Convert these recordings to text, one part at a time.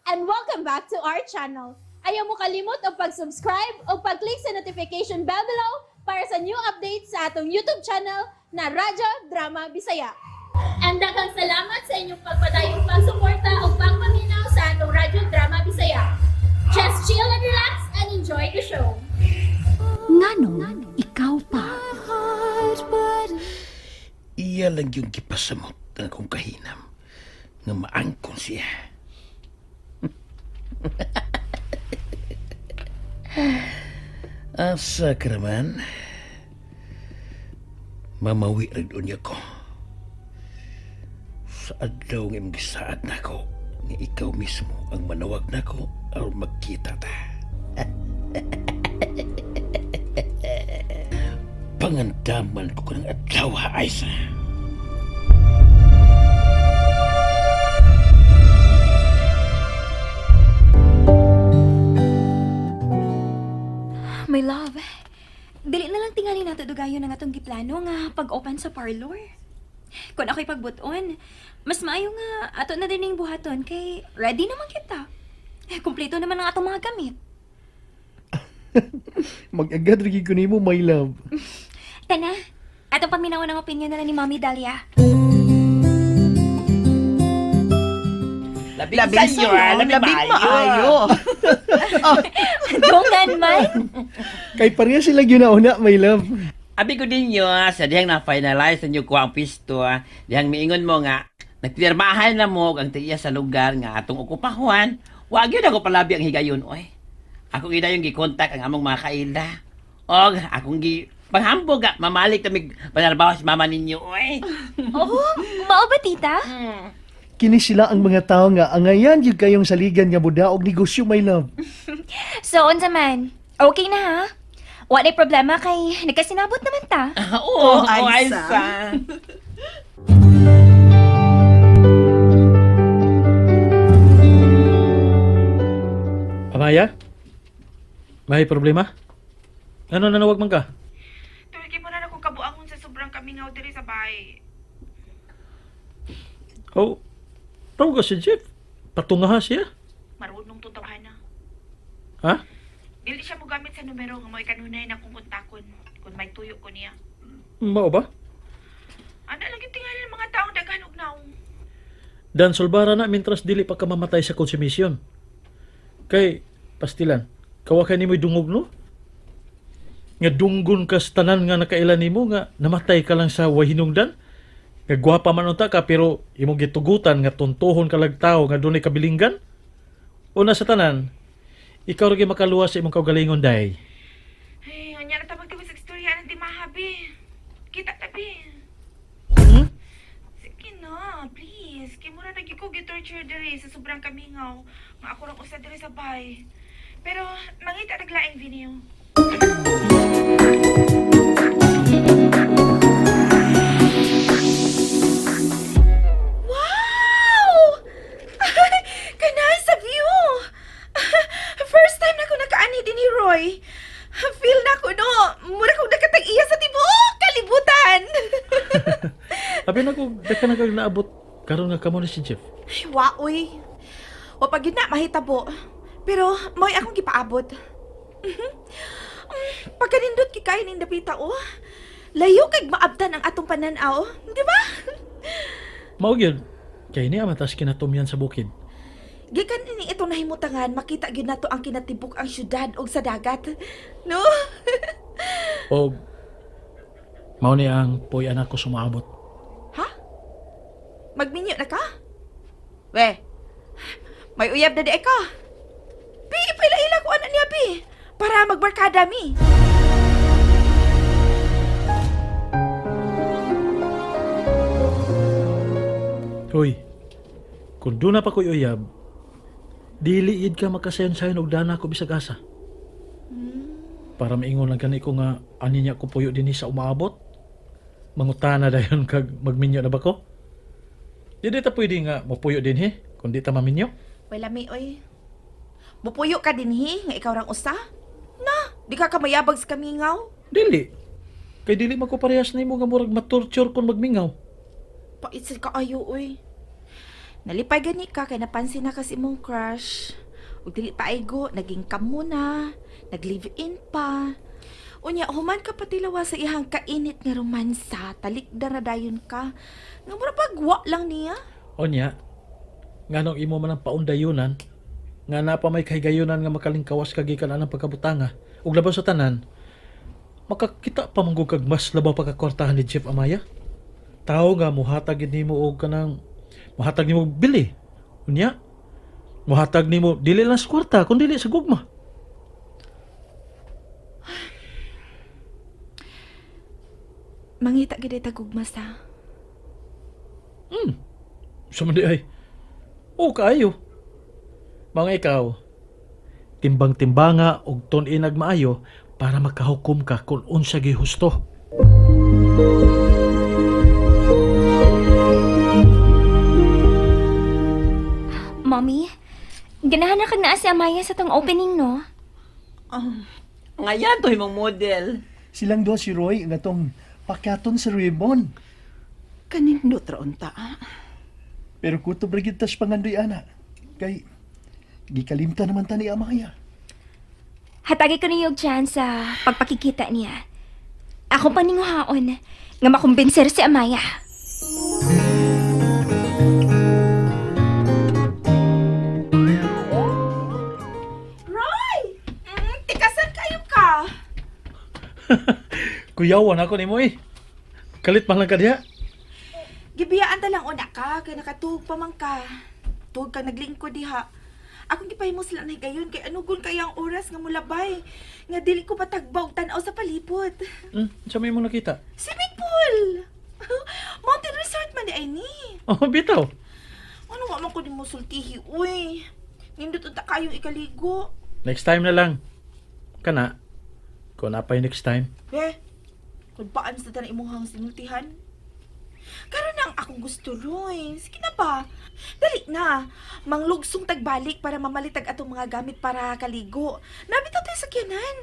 And welcome back to our channel. Ayaw mo kalimot og pag-subscribe o pag-click sa notification bell below para sa new updates sa atong YouTube channel na Radyo Drama Bisaya. And daghang salamat sa inyong pagpadayong pagsuporta o pagpaminaw sa atong Radyo Drama Bisaya. Just chill and relax and enjoy the show. Nganong ikaw pa? Iya lang yung gipasamot ang akong kahinam nga maangkon siya. Asa ka naman, mamawi rin unya ko. Sa adlaw nga imong gisaad nako, nga ikaw mismo ang manawag nako aron magkita ta. Pangandaman ko kanang adlaw, ha, Aisa. My love, dili na lang tingali nato dugayon ang atong giplano nga pag-open sa parlor. Kung ako'y pagbuton, mas maayo nga ato na din ning buhaton kay ready naman kita. Eh, kumpleto naman ang atong mga gamit. Mag-agad rin ko nimo, my love. Tana, atong paminawan ang opinion na lang ni Mami Dalia. Labing, Labing sayo, ah, sayo, labing labing maayo. maayo. Dungan man! Kay pareha sila gyud na, my love. Abi ko ninyo, sa dihang na-finalize ninyo ko ang pisto, dihang miingon mo nga, nagpirmahan na mo ang tiya sa lugar nga atong okupahuan, wag yun ako palabi ang higayon, oy. Ako gid yung gikontak ang among mga kaila. Og akong gi panghambog mamalik kami panarbaho si mama ninyo, oy. Oh, mao ba, tita? Kini sila ang mga tao nga angayan gyud kayong saligan nga mudaog negosyo, my love. So, unsa man? Okay na ha? Wala problema kay nagkasinabot naman ta. Oo, Oh, oh, Aisa. Aisa. Amaya? May problema? Ano nanawag man ka? Tuwigi mo na ako kabuangon sa sobrang kamingaw diri sa bahay. Oh, tawag ka si Jeff. Patungaha siya. Marunong to tawhana. Ha? Dili siya mogamit sa numero nga mo'y kanunay na kung kontakon kung may tuyo ko niya. Mao ba? Ano lang yung tingali ng mga taong daghan og naong. Dan solbara na mintras dili pa ka mamatay sa konsumisyon. Kay, pastilan, kawakan nimo'y dungog no? Nga dunggon ka sa tanan nga nakailan nimo nga namatay ka lang sa wahinungdan? Nga gwapa man unta ka pero imong gitugutan nga tuntuhon ka lag tao nga dunay kabilinggan? Una sa tanan, ikaw ra gyud makaluwas sa imong kaugalingon day. Ay, unya na tabag sa istorya ng timahabi. Kita tabi. Hmm? Sige na, please. Kay mura na gyud ko gi-torture diri sa sobrang kamingaw. Nga ako rang usa diri sa bahay. Pero mangita taglaing video. Wow! Kanay sa view! First time na ko nakaani din ni Roy. Feel na ko no, mura kong nakatag-iya sa tibuok kalibutan. Abi na ko, daka na kag naabot karon nga kamo ni si Jeff. Ay, waoy. Wa pa gyud na mahitabo. Pero mo'y akong gipaabot. Pagkanindot kay ning dapita oh. Layo kay maabtan ang atong pananaw, di ba? Mao gyud. Kay niya matas kinatumyan sa bukid. Gikan ini itong nahimutangan, makita gyud nato ang kinatibuk ang syudad og sa dagat. No? O mao ni ang puy anak ko sumaabot. Ha? Magminyo na ka? We, may uyab na di ay ka. Pi, ipila-ila ko anak niya, pi. Para magbarkada mi. Hoy, kung doon na pa ko'y uyab, dili id ka makasayon-sayon og dana ko bisag asa. Para maingon lang gani ko nga ani niya ko puyo dinhi sa umaabot. Mangutana dayon kag magminyo na ba ko? Di ta pwede nga mopuyo dinhi kung di ta maminyo. Wala mi, oy. Mupuyo ka dinhi, nga ikaw rang usa? Na, di ka kamayabag sa kamingaw. Dili. Kay dili man ko parehas nimo nga murag matorture kung magmingaw. Pait sa kaayo, oy. Nalipay gani ka kay napansin na kasi imong crush. Ug dili pa aigo, naging kamo na, nag-live-in pa. Unya, human ka patilawa sa ihang kainit nga romansa, talikda na dayon ka. Nga mura pagwa lang niya. Onya, nganong imo man ang paundayunan, nga na pa may kahigayunan nga makalingkawas ka gikan anang pagkabutanga, ug labaw sa tanan, makakita pa man gud kag mas labaw pagkakwartahan ni Jeff Amaya. Tao nga muhatag gid nimo og kanang muhatag nimo og bili. Unya, muhatag nimo dili lang sa kwarta kun dili sa gugma. Mangita gid ta gugma sa. Sa man di ay. O kaayo. Mga ikaw, timbang-timbanga og tun-inag maayo para makahukom ka kung unsa gihusto. Mommy, ganahan na kag naa si Amaya sa tong opening, no? Ngayon to imong model. Silang duha si Roy nga tong pakaton sa ribbon. Kanindot ra unta. Ah. Pero kutob ra gyud tas pangandoy ana. Kay gikalimta naman ta ni Amaya. Hatagi ko niyo og chance sa pagpakikita niya. Ako paninguhaon nga makumbinser si Amaya. Roy! Tikasan kayo ka. Kuyawan ako nimo eh. Kalit man lang ka diha. Gibiyaan ta lang una ka, kay nakatuog pa man ka. Tuog ka naglingkod diha. Akong gipahimo sila na higayon kay anugon kay ang oras nga mulabay. Nga dili ko patagbaw og tan-aw sa palibot. Sa may mo nakita? Swimming pool. Mountain resort man di ay ni. Oh, bitaw. Ano nga man ko nimo sultihi, uy. Nindot unta kayong ikaligo. Next time na lang. Kana. Kung napay next time. Eh, kung paan sa tanan imuhang sinultihan? Karon ang akong gusto, Roy. Sige na ba? Dali na. Manglugsong tagbalik para mamalitag atong mga gamit para kaligo. Nabitaw tayo sa sakyanan.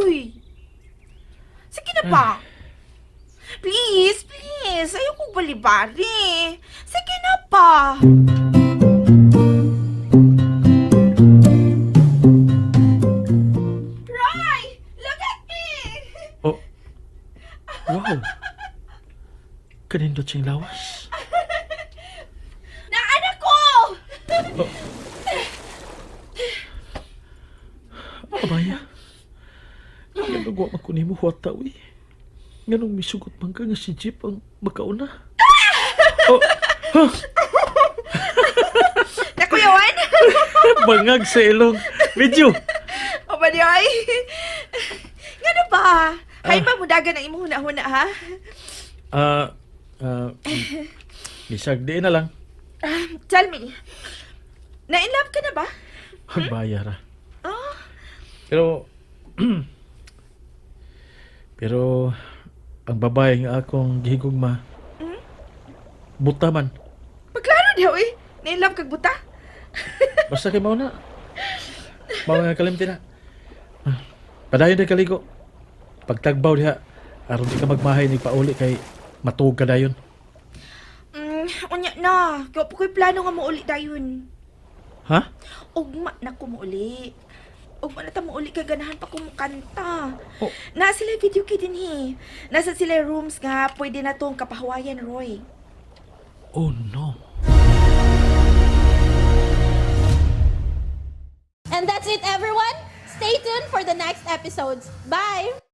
Uy. Sige na ba? Please, please. Ayoko balibari. Sige na pa. Roy! Look at me! Oh. Wow. Kanindot siyang lawas. Naanak ko! Oh. Abaya. Nganong wa man ko nimo huwata, uy. Nganong misugot man ka nga si Jeep ang makauna. Oh, huh, Nakuyawan? bangag sa ilong. Medyo. O ba di ay? Nga na ba? Hay pa mo dagan ang imong huna-huna ha? Ah, ah, bisag di na lang. Ah, tell me, na in love ka na ba? Bayara. Ah, Pero pero ang babae nga akong gihigugma buta man. Pagklaro diha eh. Na in love kag buta? Basta kay mao na. Mao nga kalimti na. Ah, padayon na kaligo. Pagtagbaw diha aron di ka magmahay ni pauli kay matuog ka dayon. Unya na. Kaya po ko'y plano nga muuli dayon. Ha? Ugma na ko muuli. Ugma na ta muuli kay ganahan pa ko mukanta. Oh. Na sila video kay dinhi. Nasa sila rooms nga pwede na tong kapahawayan, Roy. Oh no. And that's it, everyone. Stay tuned for the next episodes. Bye!